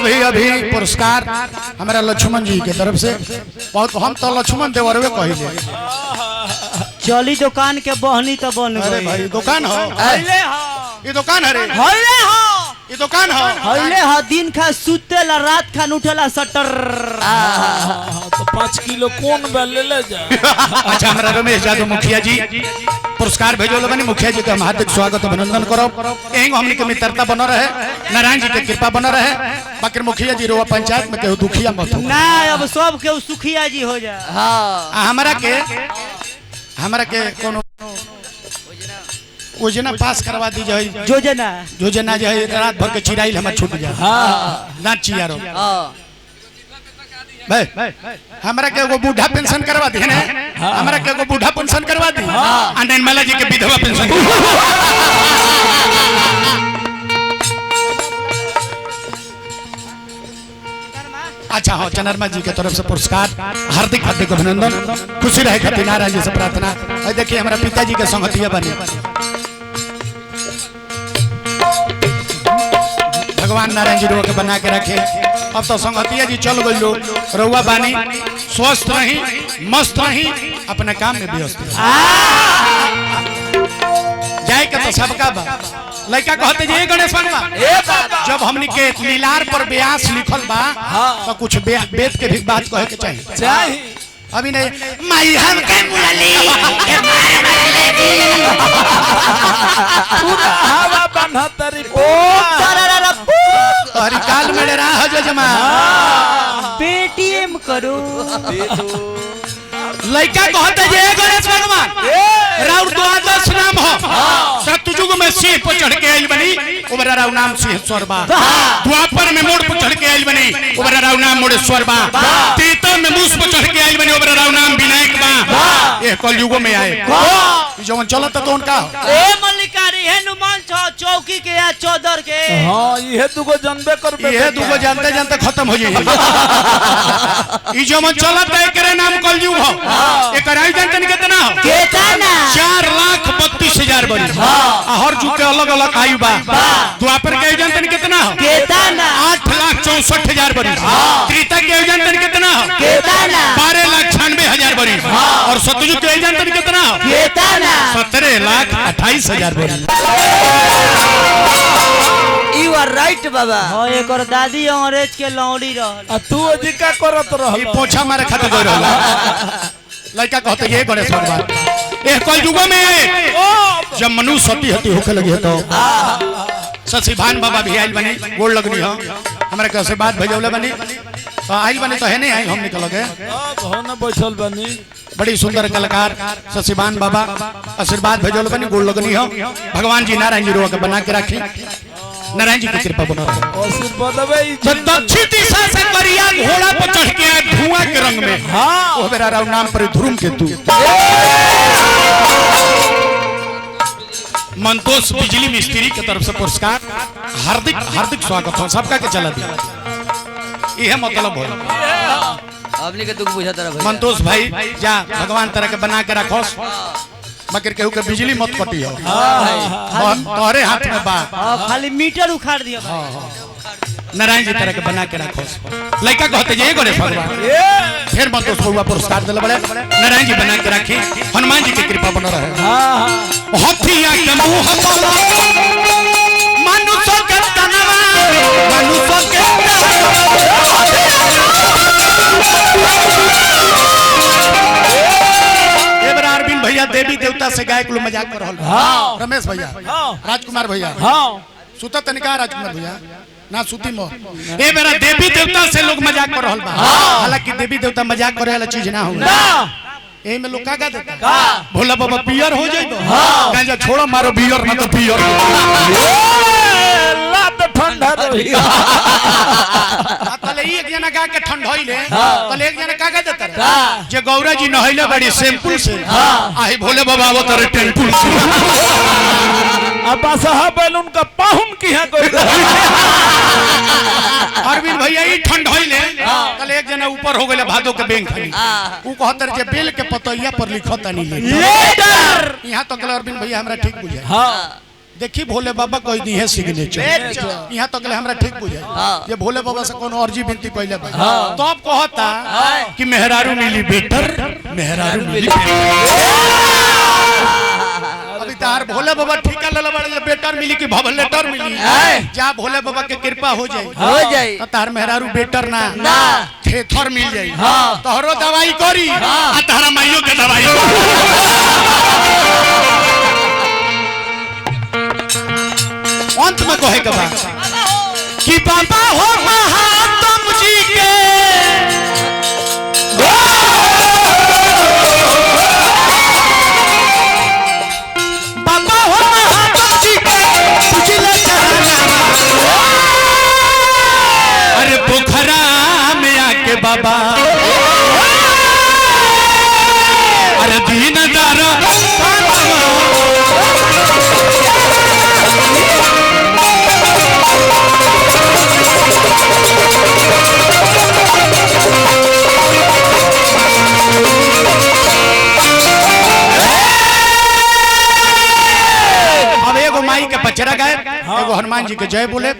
अभी अभी पुरस्कार हमारा लक्ष्मण जी के तरफ से बहुत। हम तो लक्ष्मण देवरवे कहिले। चली दुकान के बहनी तो बन अरे गई। भाई दुकान हो, हइले हो, ये दुकान है रे, हइले हो, ये दुकान हो। हइले हो। दिन खा सुतेला, रात खा उठेला सटर। तो 5 किलो कौन बा ले ले जा। अच्छा हमारा रमेश यादव मुखिया जी पुरस्कार भेजोले बनी। मुखिया जी के हम हार्दिक स्वागत अभिनंदन करब। एंग हमनी के मित्रता बन रहे, नारायण जी के कृपा बन रहे। बाकी मुखिया जी रोवा पंचायत में केहू दुखिया मत हो ना, अब सब के सुखिया जी हो जा। हाँ। आ हमरा के कोनो योजना पास करवा दी जाए, योजना योजना जो है रात भर के चिराइल हमर छूट जाए। हाँ ना चियारो हाँ। भाई हमरा के एगो बूढ़ा पेंशन करवा दी है ना, हमरा के एगो बूढ़ा पेंशन करवा दी। आ निर्मला जी के विधवा पेंशन। अच्छा हो, चनरमा जी के तरफ से पुरस्कार, हार्दिक हार्दिक अभिनंदन। खुशी रहे खातिर नारायण जी से प्रार्थना। देखिए हमारा पिताजी के संगतिया बने, भगवान नारायण जी के बना के रखे। अब तो संगतिया जी चल गई लोग, रउआ बानी स्वस्थ रही, मस्त रही, अपने काम में व्यस्त रही। जाए के तो सबका बा। लड़का कहते जे गणेश बाबा, जब हमनी के लीलार पर ब्यास लिखल बा तो कुछ वेद के भी बात कहे के चाहिए। चाहिए। अभी नहीं माई हम के मुरली के मार मारले जी पूरा हवा बन्हा तरी ओ तररर तोहरी काल में डरा हो जो जमा पेटीएम करो। लड़का कहते जे गणेश भगवान राउर द्वादश नाम हो, सतयुग में सिंह पर चढ़ के आइल बनी, ओबरा राव नाम सिंहेश्वर बा। द्वापर में मोड़ पर चढ़ के आइल बनी, ओबरा राव नाम मोड़ेश्वर बा। त्रेता में मूस पर चढ़ के आइल बनी, ओबरा राव नाम विनायक बा। एह कलयुगो में आए जवन चलत तो उनका ए मल्लिकारी हनुमान चौकी के या चौदर के। हां इहे दुगो जानबे करबे, इहे दुगो जानते जानते खत्म हो जाई। ई जवन चलत एकरे नाम कलयुग हो। एकर आयु जानते कितना हो? केतना? 4,32,000 बरिस। हर जुग के अलग अलग आयु बा। द्वापर के आयु जानते कितना हो? केतना? 8,64,000 बरिस। त्रेता के आयु जानते कितना हो? केतना? 12,96,000 बरिस। और सतयुग के आयु जानते कितना हो? केतना? 17,28,000 बरिस। You are right बाबा। हां एकर दादी अंग्रेज के लौड़ी रहल। आ तू अजी का करत रहल? ई पोछा मारे खातिर गई रहल। लड़का कहते ये गणेश भगवान एह कलयुग में जब मनुष्य सती हती होखे लगी है तो शशिभान बाबा भी आइल बनी, गोड़ लगनी हो हमरा के आशीर्वाद भेजौले बनी। तो आइल बनी तो है नहीं आई हम निकल गए। अब हो न बैठल बनी। बड़ी सुंदर कलाकार शशिभान बाबा आशीर्वाद भेजौले बनी, गोड़ लगनी हो। भगवान जी नारायण जी रोआ के बना के रखी, नारायण जी की कृपा बना रहे। दक्षिण दिशा से करिया घोड़ा पर चढ़ के आए धुआं के रंग में। हाँ ओ मेरा राव नाम पर ध्रुम के तू। मंतोष बिजली मिस्त्री के तरफ से पुरस्कार, हार्दिक हार्दिक स्वागत हो सबका के चला दिया। यह मतलब हो हमने के दुख बुझाता रहा। मंतोष भाई जा भगवान तरह के बना के रखो, मगर केहू के बिजली मत कटी हो, तोहरे हाथ में बा। खाली मीटर उखाड़ दिया। नारायण जी तरह के बना के रखो। लड़का कहते जे गणेश भगवान फिर मंतोष बउआ पुरस्कार दिल बड़े, नारायण जी बना के रखी, हनुमान जी की कृपा बन रहे। हथिया के मुंह बोला मनुष्य के तनवा, मनुष्य के एबरा अरविंद भैया देवी देवता से गायक लोग मजाक कर रहल। हां रमेश भैया, राजकुमार भैया, हां सुता तनिका राजकुमार भैया ना सुती मो। ए बेरा देवी देवता से लोग मजाक कर रहल बा। हालांकि देवी देवता मजाक करे वाला चीज ना हो। ए में लोग का गा देता भोला बाबा पियर हो जाइबो, गांजा छोड़ो मारो बियर ना तो पियर लात ठंडा रही। तले एक जना गा के ठंडइले, तले एक जना का गा देता जे गौरा जी नहइले बड़ी शैम्पू से, आही भोले बाबा आवत रे टेम्पू से। अब साहब बैलून का पाहुन की है कोई। अरविंद भैया ई ठंडइले, तले एक जना ऊपर हो गेले भादो के बैंक खाली, उ कहतर जे बेल के पतैया पर लिखत नहीं लेटर। यहां तक अरविंद भैया हमरा ठीक बुझाय। हां देखी भोले बाबा कह दी है सिग्नेचर, यहाँ तक ले हमरा ठीक बुझाई ये भोले बाबा से कोनो अर्जी विनती कइले बा। तब कहता कि मेहरारू मिली बेटर, मेहरारू मिली बेटर। अभी तार भोले बाबा ठिका लेले बड़े जे बेटर मिली कि भवलेटर मिली। जा भोले बाबा के कृपा हो जाई, हो जाई। तो तार मेहरारू बेटर ना ना। थेथर मिल जाई। तोहरो दवाई करी आ तारा माइयो के दवाई करी। अंत में कहे के बा कि बाबा हो महात्म जी के बाबा हो महात्म जी के पूजले चरनावा। अरे पोखरा में आके बाबा अरे दीन दारा अब एगो माई के पचरा गाए, एगो हनुमान जी के जय बोले।